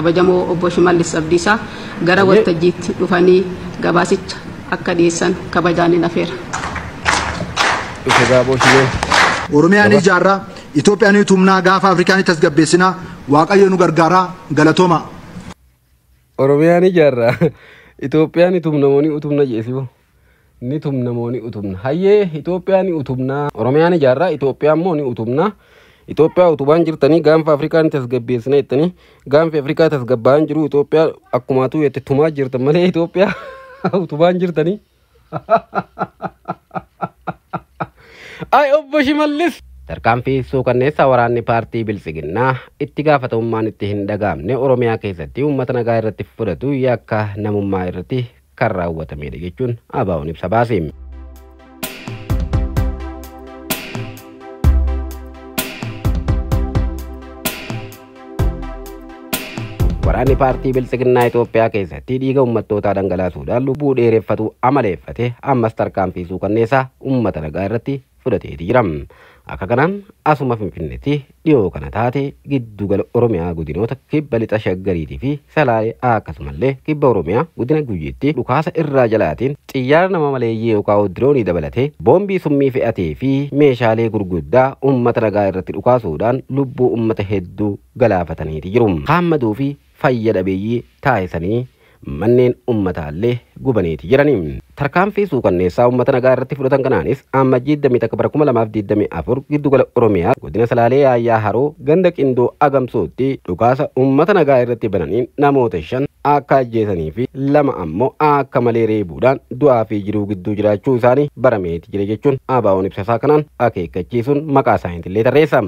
Kabajamoo obbo Shimallis Abdiisaa gara waltajjiitti dhufanii gabaasicha akka dhiyeessan kabajaan hin afeera. Dhufe gaaboo shimee. Oromiyaan ijaarraa, Itoophiyaan tumnaa, gaafa Afrikaan tasgabbeessinaa, Waaqayyo nu gargaaraa, galatooma. Oromiyaan ijaarraa, Itoophiyaan tumna moo ni utumna jeesibo. Ni tumna moo ni utumna? Hayyee, Itoophiyaan ni utumna. Oromiyaan ijaarraa, Itoophiyaan moo ni utumna. Itoophiyaa utubaan jirtanii, gaanfa Afrikaan tasgabbeessina jettanii, gaanfi Afrikaa tasgabbaa'aan jiru. Itoophiyaa akkumaatu jette tumaa jirtan malee Itoophiyaa utubaan jirtanii. Ay obbo Shimallis! Tarkaanfii suukanneessaa waraanni paartii Biltsiginnaa itti gaafatamummaan itti hin dhaga'amne Oromiyaa keessatti uummata nagaa irratti fudhatu yakka namummaa irratti kan raawwatamedha jechuun ABO'n ibsa baase. Waraanni paartii Biltsiginnaa Itoophiyaa keessatti dhiiga uummattootaa dhangalaasuudhaan lubbuu dheereffatu amaleeffate ammas tarkaanfii suukanneessaa uummata nagaa irratti fudhateeti jira. Akka kanaan asuma Finfinneetti dhiyoo kana taate giddugala Oromiyaa godinoota kibba lixa Shaggariitii fi Salaalee, akkasumallee kibba Oromiyaa godina Gujiitti dhukaasa irraa jalaatiin xiyyaara nama maleeyyii yookaan diroonii dabalatee boombii summii fe'atee fi meeshaalee gurguddaa uummata nagaa irratti dhukaasuudhaan lubbuu uummata hedduu galaafataniiti jiru. Haammaduu fi fayya dhabeeyyii taasisanii manneen ummataallee gubaniiti jirani. Tarkaanfii suukanneessaa uummata nagaa irratti fudhatan kanaanis Ammajjii 21 bara 2024 giddugala Oromiyaa godina Salaalee Yaayyaa Haroo ganda Qindoo Agamsootti dhukaasa uummata nagaa irratti bananiin namoota 5 akka ajjeesanii fi 2 ammoo akka malee reebuudhaan du'aa fi jiruu gidduu jiraachuu isaanii barameeti jira jechuun ABO'n ibsasaa kanaan akeekkachiisuun maqaa isaaniitillee tarreessa.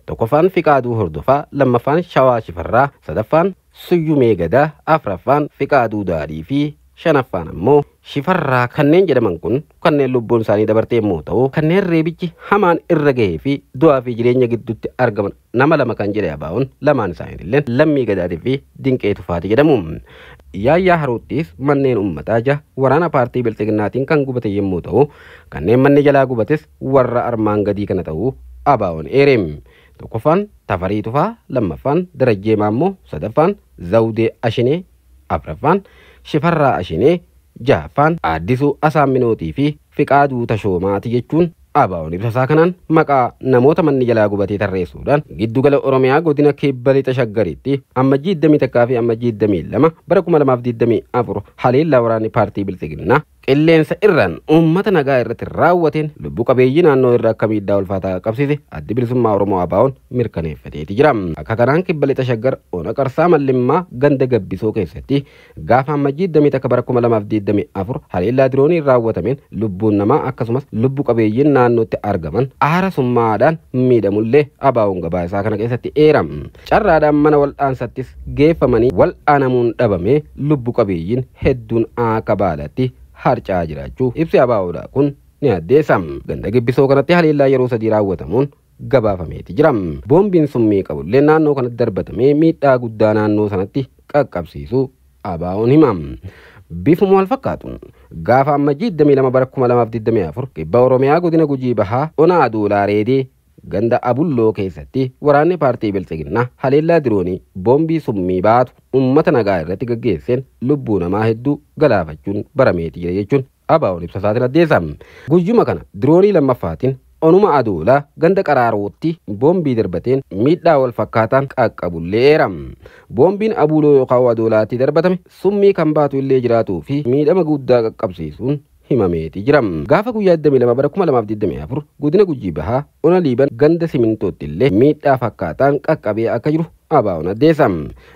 Tokkoffaan Fiqaaduu Hordofaa, lammaffaan Shawaa Shifarraa, sadaffaan Suyyumee Gadaa, afraffaan Fiqaaduu Daadhii fi shanaffaan ammoo Shifarraa kanneen jedhaman kun kanneen lubbuun isaanii dabartee immoo ta'u, kanneen reebichi hamaan irra gahee fi du'aa fi jireenya gidduutti argaman nama 2 kan jedhe ABO'n, lamaan isaaniitillee Lammii Gadaatii fi Dinqee Tufaati jedhamu. Yaayyaa Haroottis manneen uummataa 6 waraana paartii Biltsiginnaatiin kan gubate yommuu ta'u, kanneen manni jalaa gubates warra armaan gadii kana ta'uu ABO'n eere. Tokkoffaan Tafarii Tufaa, lammaffaan Darajjee Maammoo, sadaffaan Zawudee Ashinee, afraffaan Shifarraa Ashinee, jahaffaan Addisuu Asaamminootii fi Fiqaaduu Tashoomaati jechuun ABO'n ibsasaa kanaan maqaa namoota manni jalaa gubatee tarreessuudhaan giddugala Oromiyaa godina kibba lixa Shaggaritti Ammajjii 21 fi Ammajii 22 bara 2024 haleellaa waraanni paartii Biltsiginnaa qilleensa irraan uummata nagaa irratti raawwateen lubbuu qabeeyyii naannoo irra akka miidhaa ulfaataa qaqqabsiise Addi Bilisummaa Oromoo ABO'n mirkaneeffateeti jira. Akka kanaan kibba lixa Shaggar ona Qarsaa Mallimmaa ganda Gabbisoo keessatti gaafa Ammajjii 21 bara 2024 haleellaa dirooniin raawwatameen lubbuun namaa akkasumas lubbu qabeeyyiin naannootti argaman aara summaadhaan miidhamullee ABO'n gabaasaa kana keessatti eera. Carraadhaan mana wal'aansattis geeffamanii wal'aanamuun dhabamee lubbu qabeeyyiin hedduun akka baalatti harca'aa jiraachuu ibsi ABO'dha kun ni addeessa. Ganda Gibbisoo kanatti haleellaa yeroo 3 raawwatamuun gabaafameeti jira. Boombiin summii qabullee naannoo kanatti darbatamee miidhaa guddaa naannoo sanatti qaqqabsiisuu ABO'n hima. Bifuma wal fakkaatuun gaafa Ammajjii 22 bara 2024 kibba Oromiyaa godina Gujii Bahaa ona Aduulaa Reedee ganda Abulloo keessatti waraanni paartii Biltsiginnaa haleellaa diroonii boombii summii baatu uummata nagaa irratti gaggeesseen lubbuu namaa hedduu galaafachuun barameeti jira jechuun ABO'n ibsa isaatiin addeessa. Guyyuma kana diroonii lammaffaatiin onuma Aduulaa ganda Qaraarootti boombii darbateen miidhaa wal fakkaataan qaqqabullee eera. Boombiin Abuuloo yookaan Aduulaatti darbatame summii kan baatu illee jiraatuu fi miidhama guddaa qaqqabsiisuun himameeti jira. Gaafa guyyaa 22 bara 2024 godina Gujii Bahaa ona Liiban ganda Simintootti illee miidhaa fakkaataan qaqqabee akka jiru ABO'n addeessa.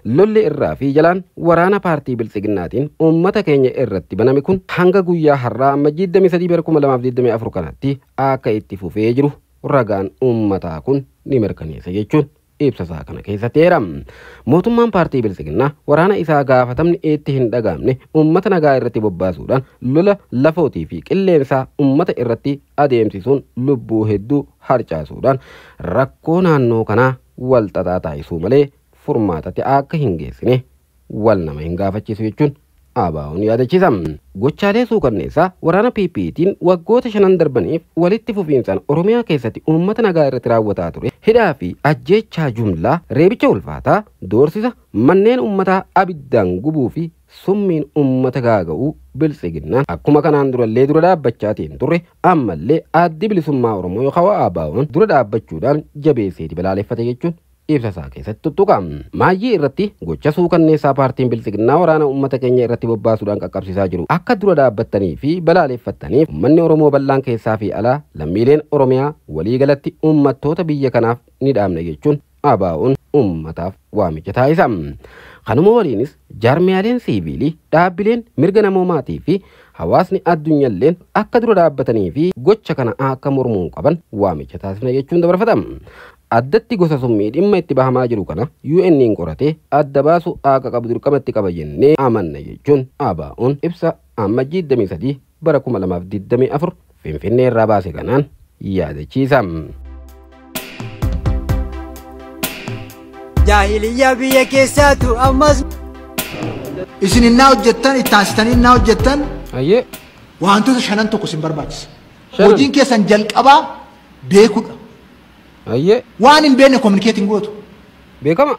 Lolli irraa fi jalaan waraana paartii Biltsiginnaatiin uummata keenya irratti baname kun hanga guyyaa har'aa Ammajjii 23 bara 2024 kanatti akka itti fufee jiru ragaan uummataa kun ni mirkaneessa jechuun ibsasaa kana keessatti eera. Mootummaan paartii Biltsiginnaa waraana isaa gaafatamni itti hin dhagaamne uummata nagaa irratti bobbaasuudhaan lola lafootii fi qilleensaa uummata irratti adeemsisuun lubbuu hedduu harcaasuudhaan rakkoo naannoo kanaa wal xaxaa taasisuu malee furmaatatti akka hin geessine wal nama hin gaafachiisu jechuun ABO'n yaadachiisa. Gochaalee suukanneessaa waraana PP'tiin waggoota 5 darbaniif walitti fufiinsaan Oromiyaa keessatti uummata nagaa irratti raawwataa ture hidhaa fi ajjeechaa jumlaa, reebicha ulfaataa, doorsisa, manneen uummataa abiddaan gubuu fi summiin uummata gaaga'uu biltsiginnaan akkuma kanaan durallee dura dhaabbachaatiin turre ammallee addi bilisummaa Oromoo yookaan ABO'n dura dhaabbachuudhaan jabeesseeti balaaleffate jechuun ibsa isaa keessatti tuttuqa. Maayyii irratti gocha suukanneessaa paartiin biltsiginnaa waraana uummata keenya irratti bobbaasuudhaan qaqqabsiisaa jiru akka dura dhaabbattanii fi balaaleffattaniif uummanni Oromoo bal'aan keessaa fi alaa lammiileen Oromiyaa waliigalatti uummattoota biyya kanaaf ni dhaamna jechuun ABO'n uummataaf waamicha taasisa. Kanuma waliinis jaarmiyaaleen siiviilii, dhaabbileen mirga namoomaatii fi hawaasni addunyaalleen akka dura dhaabbatanii fi gocha kana akka mormuu qaban waamicha taasifna jechuun dabarfata. Addatti gosa summii dhimma itti bahamaa jiru kana UN'n qoratee adda baasu akka qabu dirqamatti qaba jennee amanna jechuun ABO'n ibsa Ammajjii 23 bara 2024 Finfinnee irraa baase kanaan yaadachiisa. Jaahiliyyaa biyya keessaatu ammas Isin innaa hojjettan itti aansitanii innaa hojjettan Ayyee. wantoota shanan tokko isin barbaachisa. Shanan. Hojiin keessan jalqabaa beekuudha. Ayyee. Waan hin beekne communicating gootu. Beekama.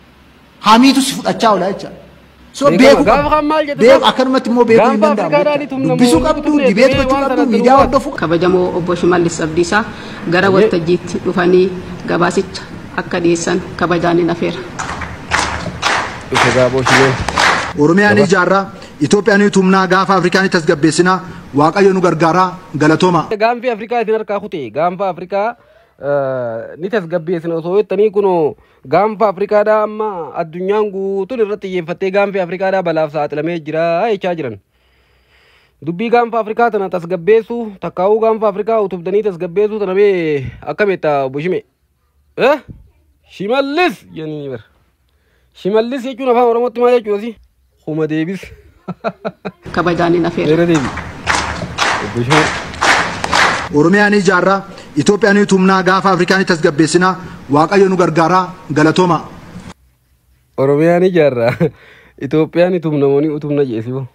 Hamiitu si fudhachaa oola jechaadha. So Beekama. beekuu Gaafa kan maal jettu Beeku akkanumatti immoo beekuu hin Gaafa danda'amu. Afrikaadhaan itum jechaadha. Dubbisuu namoonni qabdu, utumne dibeet jedhee gochuu waan qabdu, sanatti miidiyaa nu hordofuu Kabajamoo obbo Shimallis Abdiisaa gara Ayyee. waltajjiitti dhufanii gabaasicha akka dhiyeessan kabajaan hin afeera. Dhufe gaaboo shimeen. Oromiyaan ijaarraa, Itoophiyaan tumnaa gaafa Afrikaan tasgabbeessinaa, Waaqayyo nu gargaaraa, galatooma. Gaanfi Afrikaa isin harkaa kute gaanfa Afrikaa ni tasgabbeessina osoo jettanii kunoo gaanfa Afrikaadhaa amma addunyaan guutuun irratti xiyyeeffattee gaanfi Afrikaadhaa balaaf saaxilamee jira jechaa jiran. Dubbii gaanfa Afrikaa tana tasgabbeessuu takkaa'uu gaanfa Afrikaa utubdanii tasgabbeessuu tana mee akkamitti obbo Shime? Shimallis jennii bara. Shimallis jechuun afaan Oromootti maal jechuudha? Kuma deebis. Kabajaan hin afeera. Dheera deebi. Obbo Shime. Oromiyaan ijaarraa, Itoophiyaan tumnaa gaafa Afrikaan tasgabbeessinaa, Waaqayyo nu gargaaraa, galatooma. Oromiyaan ijaarraa. Itoophiyaan ni tumna moo ni utubna jeesifu.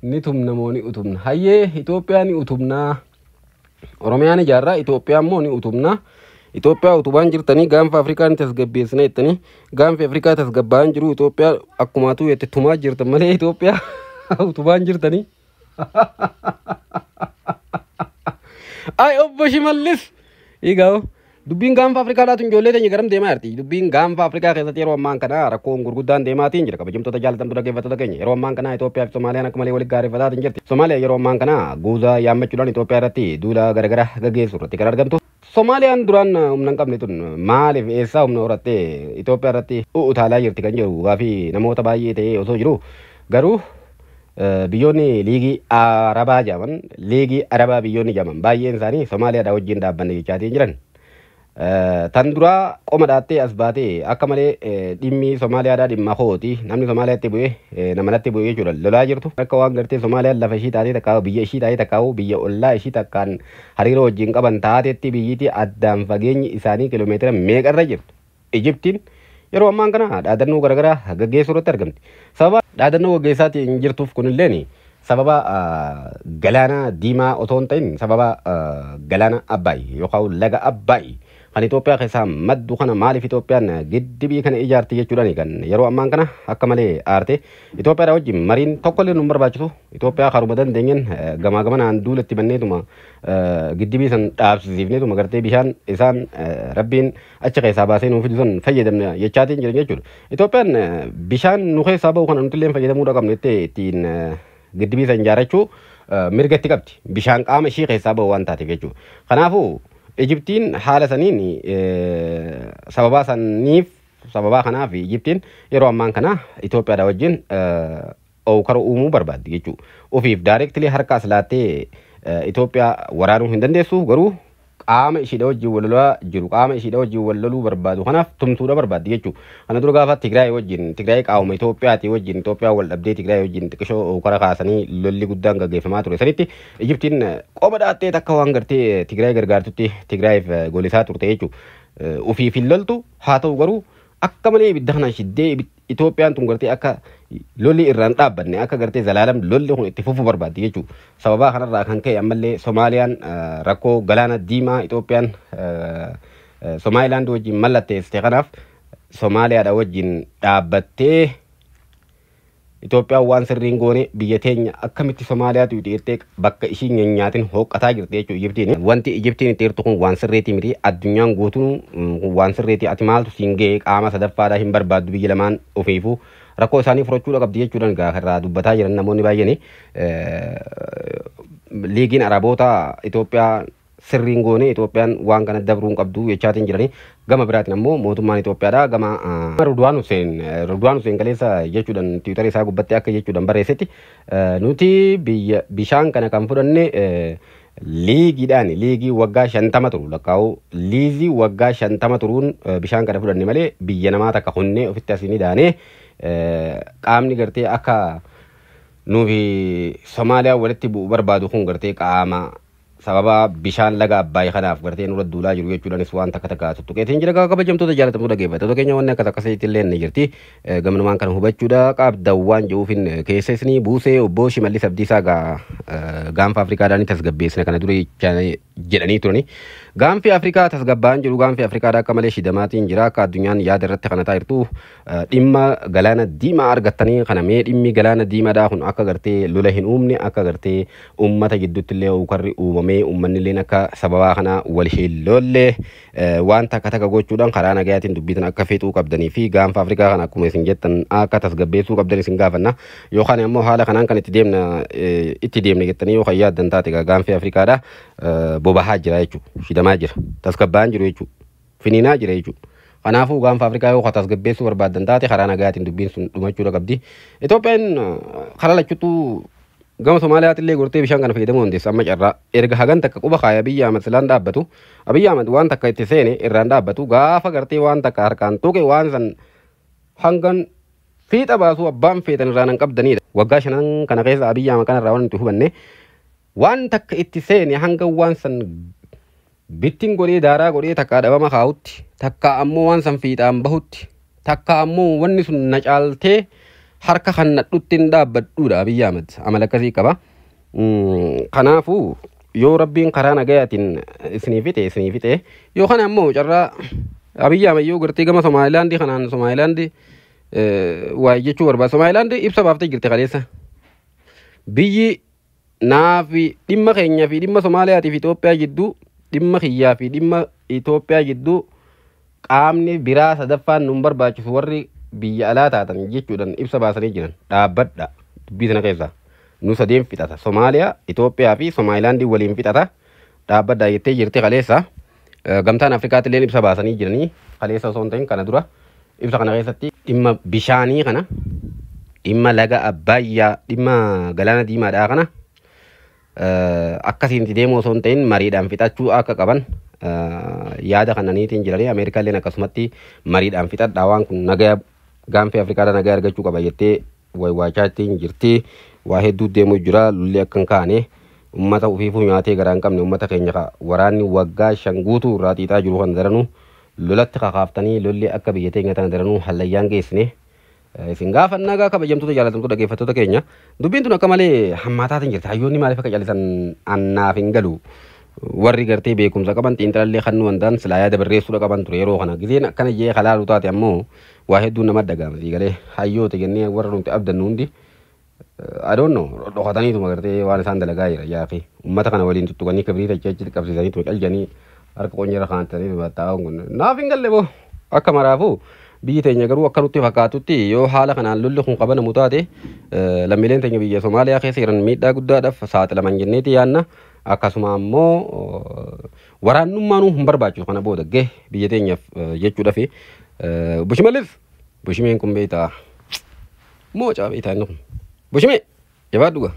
Ni tumna moo ni utubna. Hayyee Itoophiyaan ni utubnaa. Oromiyaan ijaarraa Itoophiyaan moo ni utubnaa. Itoophiyaa utubaan jirtanii gaanfa Afrikaa ni tasgabbeessina jettanii gaanfi Afrikaa tasgabbaa'aan jiru Itoophiyaa akkumaatu jette tumaa jirtan malee Itoophiyaa utubaan jirtanii. Ay obbo Shimallis! Egaa dubbiin gaanfa Afrikaadhaatu ijoollee teenya garam deemaa jirti. Dubbiin gaanfa Afrikaa keessatti yeroo ammaan kana rakkoon gurguddaan deemaatiin jira. Kabajamtoota jaalatamtu dhaggeeffattoota keenya yeroo ammaan kana Itoophiyaa fi Somaaliyaan akka malee walitti gaarreeffataatiin jirti. Somaaliyaan yeroo ammaan kana guuza yaammachuudhaan Itoophiyaa irratti duula garagara gaggeessuu irratti kan argamtu. Somaaliyaan duraan humna hin qabne tun maaliif eessaa humna horattee Itoophiyaa irratti utaalaa jirti kan jedhu gaafii namoota baay'ee ta'ee osoo jiru garuu biyyoonni liigii Arabaa jedhaman liigii Arabaa biyyoonni jedhaman baay'een isaanii Somaaliyaadhaa wajjin dhaabbanne jechaatiin jiran. Tan duraa qoma dhaattee as baatee akka malee dhimmi Somaaliyaadhaa dhimma kooti namni Somaaliyaatti bu'ee nama natti bu'ee jechuudha lolaa jirtu akka waan gartee Somaaliyaan lafa ishii taatee takkaa biyya ishii taatee takkaa biyya ollaa ishii takkaan hariiroo wajjin qaban taatetti biyyitti addaan fageenyi isaanii kiiloomeetira meeqarra jirtu. Ijiptiin yeroo ammaan kana dhaadannoo garaagaraa gaggeessuu irratti argamti. Sababa dhaadannoo gaggeessaatiin jirtuuf kunilleen sababa galaana diimaa otoo hin ta'in sababa galaana Abbaay yookaan laga Abbaay kan Itoophiyaa keessaa maddu kana maaliif Itoophiyaan giddibii kana ijaarti jechuudhaan kan yeroo ammaan kana akka malee aarte Itoophiyaadha wajjin mariin tokko illee nu barbaachisu Itoophiyaa karuma dandeenyeen gamaa gamanaan duulatti banneetuma giddibii san dhaabsisiifneetuma gartee bishaan isaan rabbiin achi keessaa baasee nuuf fidu san fayyadamna jechaatiin jiran jechuudha. Itoophiyaan bishaan nu keessaa bahu kana nuti illee fayyadamuu qabne jettee ittiin giddibii san ijaarrachuu mirga itti qabdi. Bishaan qaama ishii keessaa bahu waan taateef jechuudha. Kanaafuu Ijiptiin haala saniin sababaa saniif sababaa kanaaf Ijiptiin yeroo ammaan kana Itoophiyaadha wajjin ookara uumuu barbaaddi jechuudha. Ofiif directly harka as laattee Itoophiyaa waraanuu hin dandeessu garuu qaama ishiidha wajjin wal lolaa jiru qaama ishiidha wajjin wal loluu barbaadu kanaaf tumsuudha barbaaddi jechuudha. Kana dura gaafa Tigraay wajjin Tigraay qaama Itoophiyaatii wajjin Itoophiyaa wal dhabdee Tigraay wajjin xiqqishoo ookara kaasanii lolli guddaan gaggeeffamaa ture sanitti Ijiptiin qoba dhaattee takka waan gartee Tigraay gargaartutti Tigraayiif golisaa turte jechuudha. Ofiif hin loltu haa ta'u garuu akka malee ibidda kana shiddee Itoophiyaan tun gartee akka lolli irraan dhaabbanne akka gartee zalaalam lolli kun itti fufu barbaaddi jechuudha. Sababaa kanarraa kan ka'e ammallee Somaaliyaan rakkoo galaana diimaa Itoophiyaan Somaalilaand wajjin mallatteessite kanaaf Somaaliyaadha wajjin dhaabbattee Itoophiyaan waan sirriin goone biyya teenya akkamitti Somaaliyaatu jettee bakka ishiin nyaatin hooqqataa jirti jechuudha Ijiptiin. Wanti Ijiptiin itti jirtu kun waan sirriitii miti. Addunyaan guutuun waan sirriitii ati maaltu siin ga'e qaama sadaffaadhaa hin barbaaddu biyya lamaan ofiifuu rakkoo isaanii furachuudha qabdi jechuudhaan gaafa irraa dubbataa jiran namoonni baay'een. Liigiin Araboota Itoophiyaa sirriin goone Itoophiyaan waan kana dabruu hin qabdu jechaatiin jiranii. Gama biraatiin ammoo mootummaan Itoophiyaadha gama Rudwaan Hussein kaleessa jechuudhaan tiwiitara isaa gubbatti akka jechuudhaan barreessetti nuti biyya bishaan kana kan fudhanne liigiidhaan liigii waggaa 50 turu lakkaa'u liizii waggaa 50 turuun bishaan kana fudhanne malee biyya namaa takka hunnee ofitti asiin daanee qaamni gartee akka nuufi Somaaliyaa walitti bu'u barbaadu kun gartee qaama sababa bishaan laga Abbaay kanaaf gartee nurra duulaa jiru jechuudhaanis waan takka takka tuttuqeetiin jira. Kabajamtoota jaalatamtoota dhaggeeffattoota keenya wanni akkas akkasiitti illee ni jirti. Gamnumaan kana hubachuudha qabda waan jiruufin keessa isinii buusee obbo Shimallis Abdiisaa gaanfa Afrikaadhaan tasgabbeessina kana dura jedhanii turani. Gaanfi Afrikaa tasgabbaan jiru gaanfi Afrikaadhaa akka malee shidamaatiin jira akka addunyaan yaada irratti kana taa'irtu dhimma galaana diimaa argattanii kana mee dhimmi galaana diimaadhaa kun akka gartee lola hin uumne akka gartee uummata gidduutti illee ukarri uumamee uummanni illee akka sababaa kana wal hin lolle waan takka takka gochuudhaan karaa nagayaatiin dubbitan akka fixuu qabdanii fi gaanfa Afrikaa kana akkuma isin jettan akka tasgabbeessuu qabdan isin gaafanna yookaan immoo haala kanaan kan itti deemna jettanii yookaan yaaddan taate gaanfi Afrikaadhaa bobahaa jira jechuudha. Shidamaa jira. Tasgabbaan jiru jechuudha. Finiinaa jira jechuudha. Kanaafuu gaanfa Afrikaa yoo tasgabbeessuu barbaaddan taate karaa nagayaatiin dubbiin sun dhumachuudha qabdi. Itoophiyaan karaa lachuttuu gama Somaaliyaatti illee gortee bishaan kana fayyadamuu dandeessa amma carraa erga hagan takka quba kaaya Abiyyi Ahmad silaan dhaabbatu Abiyyi Ahmad waan takka itti seene irraan dhaabbatu gaafa gartee waan takka harkaan tuqe waan san hangan fiixa baasuu abbaan feetan irraan hin qabdanidha. Waggaa 5 kana keessa Abiyyi Ahmad kanarraa waan nuti hubanne waan takka itti seene hanga waan san bittiin godhee daaraa godhee takka dhabama kaa'utti takka ammoo waan san fiixaan bahutti takka ammoo wanni sun na caaltee harka kan nadhutti hin dhaabbadhuudha Abiyyi Ahmad amala akkasii qaba. Kanaafuu yoo rabbiin karaa nagayaatiin isinii fixe yookaan ammoo carraa Abiyyi Ahmad yoo gartee gama Somaalilaandii kanaan Somaalilaandii waa jechuu barbaada. Somaalilaandii ibsa baaftee jirti kaleessa. Biyyi naafi dhimma keenyaa fi dhimma Somaaliyaatiif Itoophiyaa jidduu dhimma kiyyaa fi dhimma Itoophiyaa jidduu qaamni biraa sadaffaan nun barbaachisu warri biyya alaa taatan jechuudhaan ibsa baasanii jiran dhaabbadha dubbii sana keessaa nu sadeen fixata Somaaliyaa Itoophiyaa fi Somaalilaandii waliin fixata dhaabbadha jettee jirti kaleessa. Gamtaan Afrikaatti illee ibsa baasanii jiranii kaleessa osoo hin ta'in kana dura ibsa kana keessatti dhimma bishaanii kana dhimma laga Abbaayyaa dhimma galaana diimaadhaa kana akkasiin deemuu osoo hin ta'in mariidhaan fixachuu akka qaban yaada kananiitiin jiranii Ameerikaa illeen akkasumatti mariidhaan fixadhaa waan kun nagaya gaanfii Afrikaadhaa nagaya argachuu qaba jettee waywaachaatiin jirti. Waa hedduu deemuu jira lolli akka hin kaane uummata ofiifuu nyaatee garaa hin qabne uummata keenya waraanni waggaa 5 guutuu irraa xiixaa jiru kan daranuu lolatti kakaaftanii lolli akka biyya teenya tana daranuu hallayyaan geessine. Isin gaafannaa gaa kabajamtoota jaalatamtoota dhaggeeffattoota keenya dubbiin tun akka malee hammaataatiin jirti. Hayyoonni maaliif akka callisan annaaf hin galu. Warri gartee beekumsa qaban xiinxalallee kan nu danda'an silaa yaada barreessuudha qaban ture yeroo kana gizeen akkana jee kalaalu taate ammoo waa hedduun nama dhaga'ama sii galee hayyoota jennee warra nuti abdannu hundi I don't know dhokataniituma gartee waan isaan dalagaa jira yaaqi uummata kana waliin tuttuqanii kibriita achi qabsiisaniituma caljanii harka qonyeera kaantanii taa'uun kun naaf hin galle boo akka maraafuu biyyi teenya garuu akka nutti fakkaatutti yoo haala kanaan lolli kun qabanamu taate lammiileen teenya biyya Somaaliyaa keessa jiran miidhaa guddaadhaaf saaxilaman jenneeti yaanna. Akkasuma ammoo waraannummaanuu hin barbaachisu kana booda gahee biyya teenyaaf jechuudhaaf Bushimallis Bushimeen kun beektaa moocaa beektaa inni kun Bushimee jabaadhu gaa.